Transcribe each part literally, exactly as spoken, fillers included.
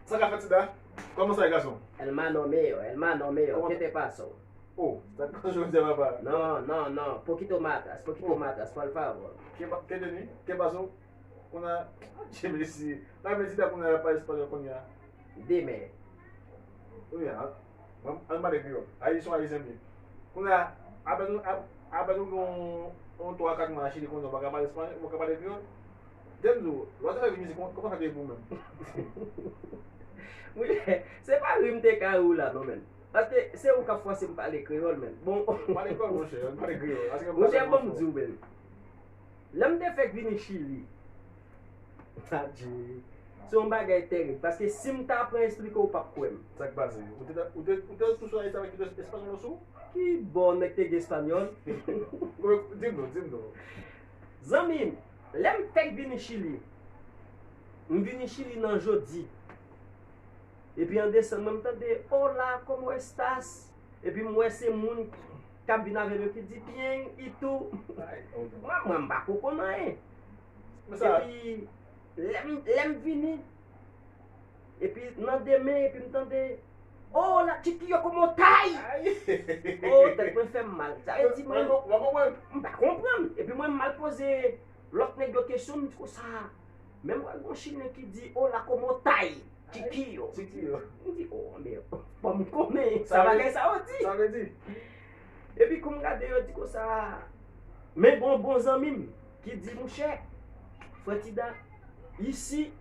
Sa ka fèt, Tida? Kòman sa ye, gason? Hermano mío, hermano mío, ¿qué te pasó? Oh, sa k pase jodi a, papa? No, no, no, poquito más atrás, poquito más atrás, por favor. Ke pa- ke teni? Ke paso? Kounye a, Jemisi, la men Tida kounye a, la pale espanyòl kounye a. Dime. Kounye a, an pale kreyòl. Ayisyen, ayisyen li. Kounye a, apèn nou, apèn nou gen yon twa kat mwa Chili kounye a, ou pa ka pale espanyòl, ou pa ka pale kreyòl. Di m di w, lè w te fè vin isit, kòman sa te ye pou ou menm? Wi, se pa ri m te ka ri w la non, menn. Paske se ou k ap fòse m pale kreyòl, menn. Bon. Pale kreyòl, monchè, pale kreyòl. Monchè, bon, m di w, menn. Lè m te fèk vini Chili, adje, se yon bagay tèrib. Paske si m ta pran esplike w, ou p ap kwè m. Sa k pase? Ou te, ou te, ou te sou sou Ayiti avèk espanyòl sou? Ki bò nèg te gen espanyòl? Di m non, di m non. Zanmi m, lè m fèk vini Chili, m vini Chili nan jodi. Epi an desann, mwen m tande, "Hola, ¿cómo estás?" Epi m wè se moun k ap vin avè m yo ki di, "Bien, y tú?" Mwen, mwen m pa ko konn anyen. Epi lè m, lè m vini, epi nan demen, epi m tande, "Hola, chiquillo, ¿cómo estás?" Oh, tèt mwen fè m mal. Sa vle di mwen, m pa konprann. Epi mwen, m al poze lòt nèg yo kesyon, m di konsa, menm wè gon chilyen ki di, "Hola, ¿cómo estás, chiquillo?" Chiquillo. M di, "Oh, men, bon, m konnen sa bagay sa yo di." Sa vle di? Epi kou m gade, yo di konsa, men gon bon zanmi m ki di, "Monchè, Frè Tida, isi,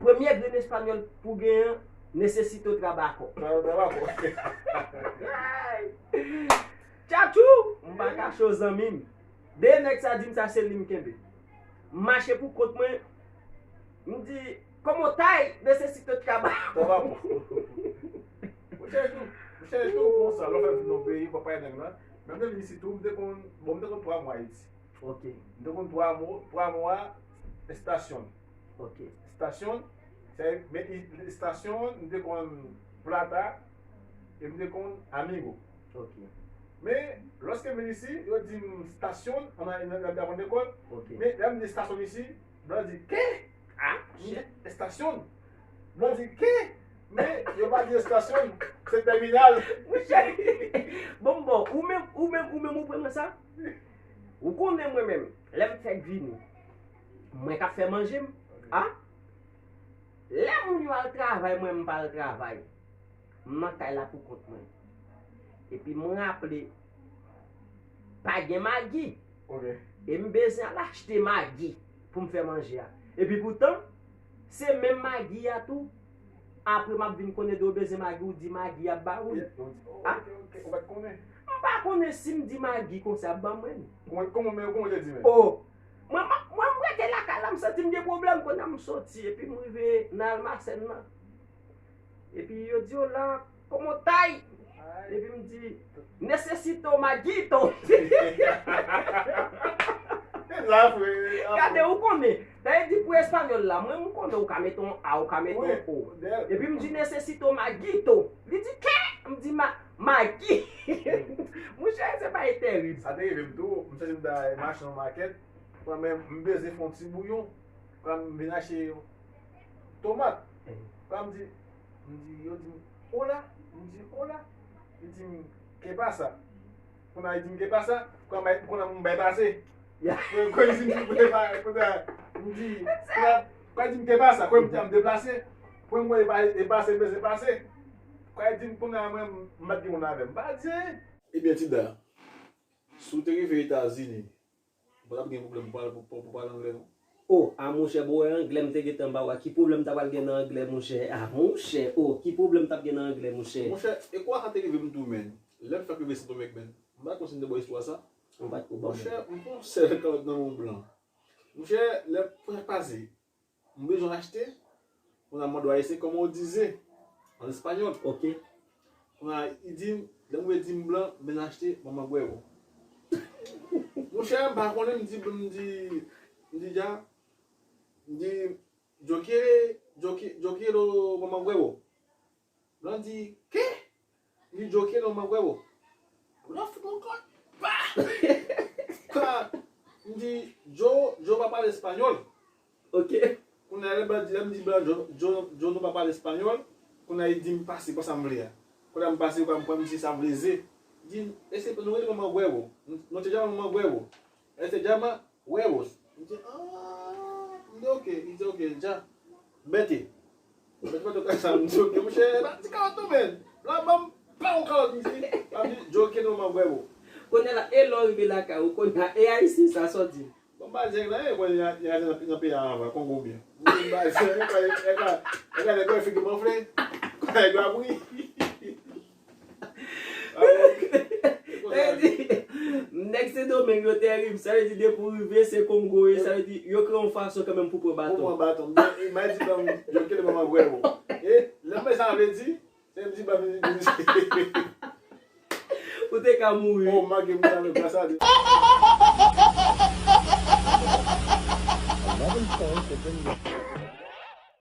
premye grenn espanyòl pou genyen an, necesito trabajo." Trabajo. Tchatchou! M pa kache w, zanmi m. De nèg sa di m sa, se li m kenbe. M mache pou kont mwen. M di, "¿Cómo estás? Necesito trabajo." Trabajo. Ou chèche tou, ou chèche tou konsa, lè w fè vin nan peyi, w pa pale nèg la. Menm lè m vin isit tou, m te konn, bon, m te konn twa mwa Ayiti. Ok. M te konn twa mo, twa mwa estasyon. Ok. Estasyon, se, men estasyon, m te konn plata, e m te konn amigo. Ok. Men, lòske m vin isi, yo di m estasyon, an, an, an, an lekòl. Ok. Men, lè m di estasyon isi, blan di, "Kè?" Ah, monchè. Estasyon. Blan di, "Kè?" Men, yo pa di estasyon, se tèminal. Monchè. Bon, bon, ou menm, ou menm, ou menm, ou pran sa? Ou konnen mwen menm, lè m fèk vini, mwen k ap fè manje m. Ah? Lè moun yo al travay, mwen m pa al travay. M nan kay la pou kont mwen. Epi m raple, pa gen magi. E m bezwen al achte magi pou m fè manje a. Epi poutan, se menm magi a tou. Apre m ap vin konnen de w bezwen magi, ou di magi ap ba ou l. Ah? M pa konnen si m di magi konsa ap ban mwen l. Kòman, kòman, men kòman w te di men? Oh! Mwen, mwen, mwen, m rete lakay la, m santi m gen pwoblèm. Kounye a m soti, epi m rive nan almasèn nan. Epi yo di, "Hola, ¿cómo estás?" Epi m di, "Necesito maguito." Gade, ou konnen. Sa vle di pou espanyòl la, mwen, m konnen ou ka mete yon A, ou ka mete yon O. Epi m di, "Necesito maguito." Li di, "Kè?" M di, "Ma, magi." Monchè, se bagay tèrib. Sa te rive m tou, m soti m ta mache nan makèt, mwen menm, m bezwen fè yon ti bouyon. Kwa m vin achte tomat. Kwa m di, m di, yo di m, "Hola." M di, "Hola." Li di m, "Qué pasa?" Kounye a li di m, "Qué pasa?" Kwa m bay, kounye a m bay pase. Kwa li di m, "Qué pasa?" Kounye a m di, kwa, kwa li di m, "Qué pasa?" Kwa m di, "M deplase." Kwa m wè e pa, e pase, m bezwen pase. Kwa li di m, kounye a mwen, m pa t gen moun avè m. M pa di anyen. Ebyen, Tida, si w te rive Etazini, ou pa t ap gen pwoblèm pou pale, pou, pou, pou pale anglè, non. Oh, a monchè, bon, wè anglè m te gentan ba w a. Ki pwoblèm ta pral gen nan anglè, monchè? A monchè, oh, ki pwoblèm t ap gen nan anglè, monchè? Monchè, e kwa sa te rive m tou, menn. Lè m fèk rive Sendomeng, menn. M pa t konn si m te ba w istwa sa. Ou pa t ko ban mwen. Monchè, m pran yon sèl kalòt nan men yon blan. Monchè, lè, pou sa k pase, m bezwen achte, kounye a m mande w ayisyen, "Cómo dice?" An espanyòl. Ok. Kounye a, li di m, lè m wè di m blan, m vin achte, manman gwè w. Monchè, m pa konnen, m di, m di, m di, dja, m di, "Yo quiere, yo qui-, yo quiero manman gwè w." Blan di, "Qué?" Li di, "Yo quiero manman gwè w." Blan fout mwen kòd. Pa! Ka, m di, "Yo, yo pa pale espanyòl." Ok. Kounye a lè blan di, lè m di blan Joe, Joe, Joe nou pa pale espanyòl, kounye a li di m pase, pran sa m vle a. Kounye a m pase, kounye a m pran, m di sa m vle ze. Li di, e se nou rele manman gwèwo. Nou te djama manman gwèwo. E se djama huevos. M di, ah, m di, ok. Li di, ok, dja. Bète. Bète pa tou ka sa, m di, ok, monchè, pa di ka tou, men. La, ban m pa yon kalòt, m di, pa di, Joe, ok, nou manman gwèwo. Kounye a la, e lè w rive lakay ou, kounye a, e ayisyen sa, sa w di? Bon, pa di la, e, bon, y a, y a nan, nan peyi a anvan, Kongo byen. Bon, pa di, e, e, e, e, e, nèg yo figi m anfle. Nèg yo ap ri. Sa vle di, nèg Sendomeng yo tèrib. Sa vle di, depi w rive, se Kongo ye. Sa vle di, yo kreye yon fason kanmenm pou pran baton. Pou pran baton. Men, men di ban m, yo kite ban m anvwe yo. E, lè m wè sa vle di, se m di ban m, ou te ka mouri. Oh, m manke m sa, men sa di. Another story to bring you.